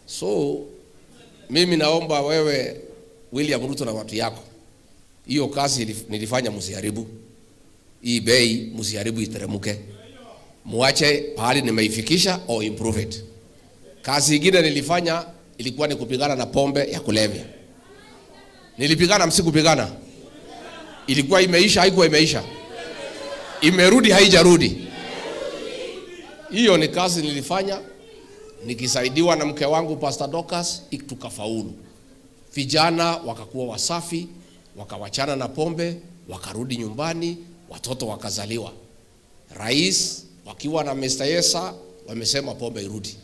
So mimi naomba wewe William Ruto na watu yako, hiyo kazi nilifanya msiharibu. Hii bei msiharibu, iteremuke. Muache pahali nimeifikisha or improve it. Kazi nyingine nilifanya ilikuwa ni kupigana na pombe ya kulevya. Nilipigana, msikupigana. Ilikuwa imeisha, haikuwa imeisha. Imerudi, haijarudi. Hiyo ni kazi nilifanya nikisaidiwa na mke wangu Pastor Dorcas, tukafaulu. Vijana wakakuwa wasafi, wakawachana na pombe, wakarudi nyumbani, watoto wakazaliwa. Rais wakiwa na Mr. Yesa wamesema pombe irudi.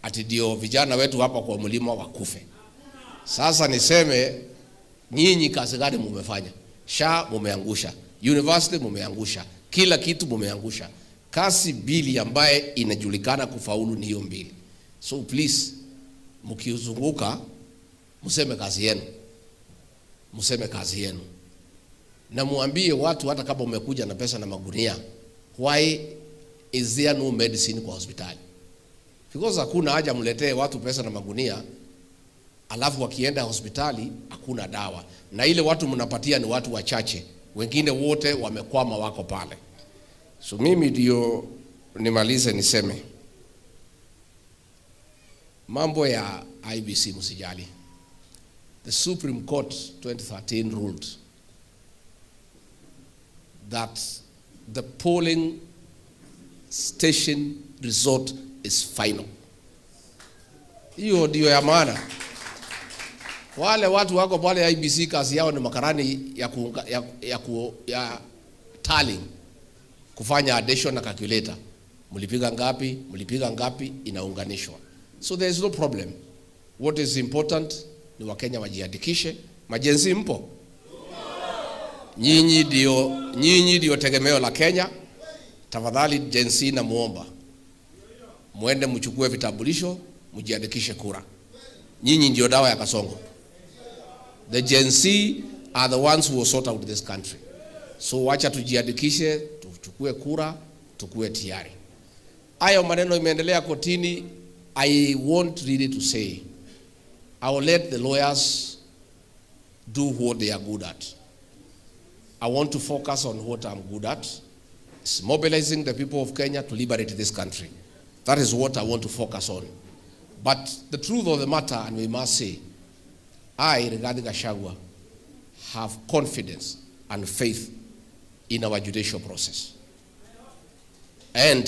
Ati ndio vijana wetu hapa kwa mlima wakufe. Sasa niseme nyinyi kazi gani mumefanya? SHA mumeangusha, university mumeangusha, kila kitu mumeangusha. Kazi mbili ambaye inajulikana kufaulu ni hiyo mbili. So please, mkizunguka mseme kazi yenu. Mseme kazi yenu. Na muambie watu hata kama umekuja na pesa na magunia, why is there no medicine kwa hospitali? Because hakuna haja mletee watu pesa na magunia, alafu wakienda hospitali hakuna dawa. Na ile watu mnapatia ni watu wachache, wengine wote wamekwama wako pale. So mimi ndio nimalize niseme mambo ya IEBC msijali. The Supreme Court 2013 ruled that the polling station result is final. Hiyo ndio ya maana. Wale watu wako pale IEBC kazi yao ni makarani ya tallying, kufanya addition na calculator. Mlipiga ngapi, mlipiga ngapi, inaunganishwa. So there is no problem. What is important ni Wakenya wajiandikishe. Ma-Gen Z mpo? Nyinyi ndio tegemeo la Kenya. Tafadhali Gen Z na muomba muende mchukue vitambulisho, mjiandikishe kura. Nyinyi ndio dawa ya Kasongo. The Gen Z are the ones who will sort out this country. So wacha tujiandikishe, tuchukue kura, tukue tayari. Hayo maneno imeendelea kotini. I want really to say, I will let the lawyers do what they are good at. I want to focus on what I'm good at. It's mobilizing the people of Kenya to liberate this country. That is what I want to focus on. But the truth of the matter, and we must say, I, Rigathi Gachagua, have confidence and faith in our judicial process. And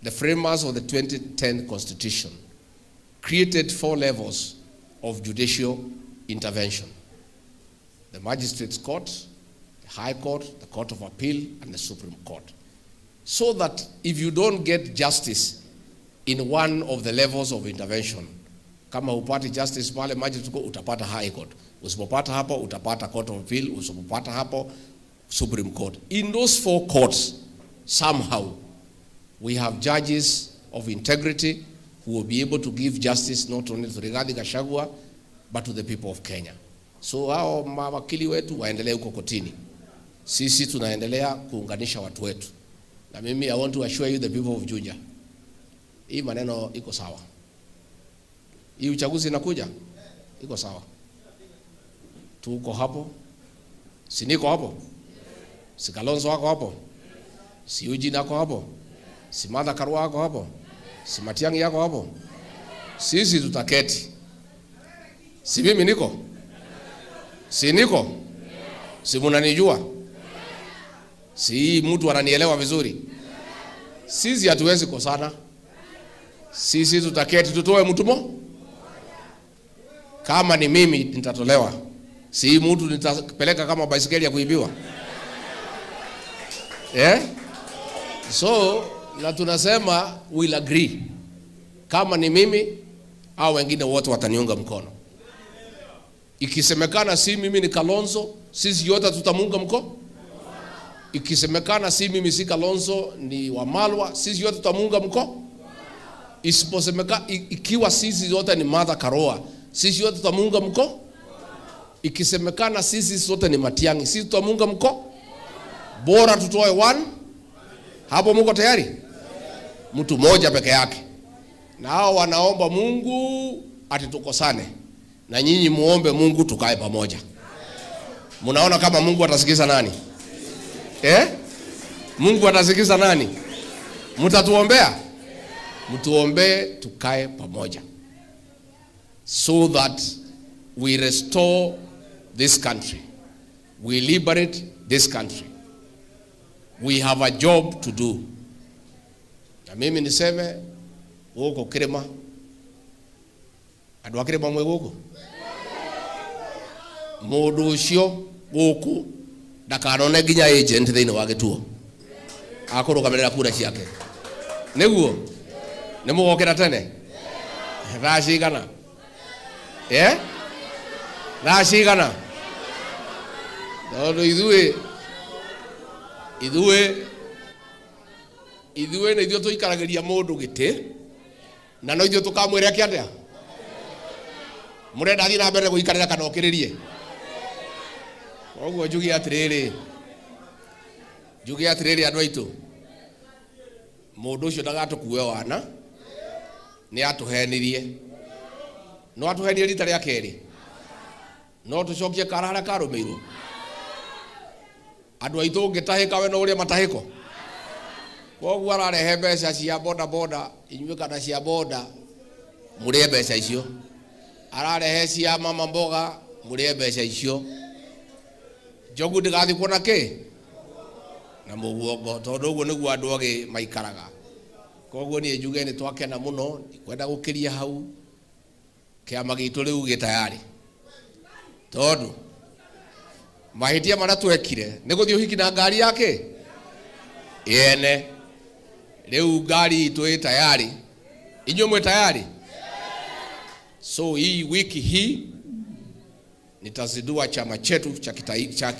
the framers of the 2010 Constitution created 4 levels of judicial intervention: the Magistrates' Court, the High Court, the Court of Appeal, and the Supreme Court. So that if you don't get justice in one of the levels of intervention, kama upati justice pale Magistrates Court, utapata High Court. Usipopata hapo, utapata Court of Appeal. Usipopata hapo, Supreme Court. In those 4 courts, somehow, we have judges of integrity who will be able to give justice not only to Rigathi Gachagua, but to the people of Kenya. So hao mawakili wetu waendelee huko kotini. Sisi tunaendelea kuunganisha watu wetu. Na mimi I want to assure you the people of Juja, hii maneno iko sawa. Hii uchaguzi inakuja iko sawa. Tuko hapo. Si niko hapo? Si Kalonzo wako hapo? Si Eugene wako hapo? Si Martha Karua wako hapo? Si Matiang'i yako hapo? Sisi tutaketi. Si mimi niko? Si niko? Si mnanijua? Si mtu ananielewa vizuri? Sisi hatuwezi kosana. Sisi tutaketi tutoe mtu mo. Kama ni mimi nitatolewa. Si mtu nitapeleka kama baisikeli ya kuibiwa. Eh? So na tunasema we'll agree. Kama ni mimi au wengine wote wataniunga mkono. Ikisemekana si mimi ni Kalonzo, sisi wote tutamuunga mkono. Ikisemekana si mimi si Kalonzo ni Wamalwa, sisi wote tutamuunga mkono. Isiposemekana ikiwa sisi wote ni Martha Karua, sisi wote tutamuunga mkono. Ikisemekana sisi sote ni Matiang'i, sisi tutamuunga mkono. Bora tutoe one. Hapo mko tayari? Mtu mmoja peke yake. Na hao wanaomba Mungu ati tukosane, na nyinyi muombe Mungu tukae pamoja. Munaona kama Mungu atasikiza nani? Mungu atasikiza nani? Mtatuombea? Mtuombee tukae pamoja, so that we restore this country, we liberate this country. We have a job to do. Na mimi niseme guku kirima, andu a kirima mwe guku, mundu ucio guku ndakanone nginya agent thiini wa gituo akurugamirira kura ciake. Niguo ni mugokira tene thaa cigana? Thaa cigana? Tondu ithuĩ nĩ ithuĩ tũikaragĩria mũndũ gĩtĩ, na no ithuĩ tũkamwĩra eke atĩa? Mũrenda athiĩ na mbere gũikarĩra kana okĩrĩrie? Koguo njuge atĩrĩrĩ, andũ aitũ, mũndũ ũcio ndagatũkue wana, nĩ atũhenirie. No atũhenirie rita rĩa kerĩ, no tũcokie kara harĩa karũmĩirwo. Andũ aitũ ũngĩtahĩka we no ũrĩe matahĩko. Koguo ararehe mbeca cia boda boda, inyuĩ kana cia boda mũrĩe mbeca icio. Ararehe cia mama mboga, mũrĩe mbeca icio. Njogu ndĩgathiĩ kuona kĩ na mũguongo, tondũ ũguo nĩguo andũ agĩ maikaraga. Koguo niĩ njuge nĩ twakena mũno, ndikwenda gũkĩria hau. Kĩama gitũ rĩu gĩ tayari, tondũ mahĩtia marĩa twekire nĩ gũthiĩ ũhiki na ngari yake yene. Rĩu ngari itũ ĩ tayari, inyuĩ mwĩ tayari? So hii wiki hii nitazindua chama chetu cha kitaifa.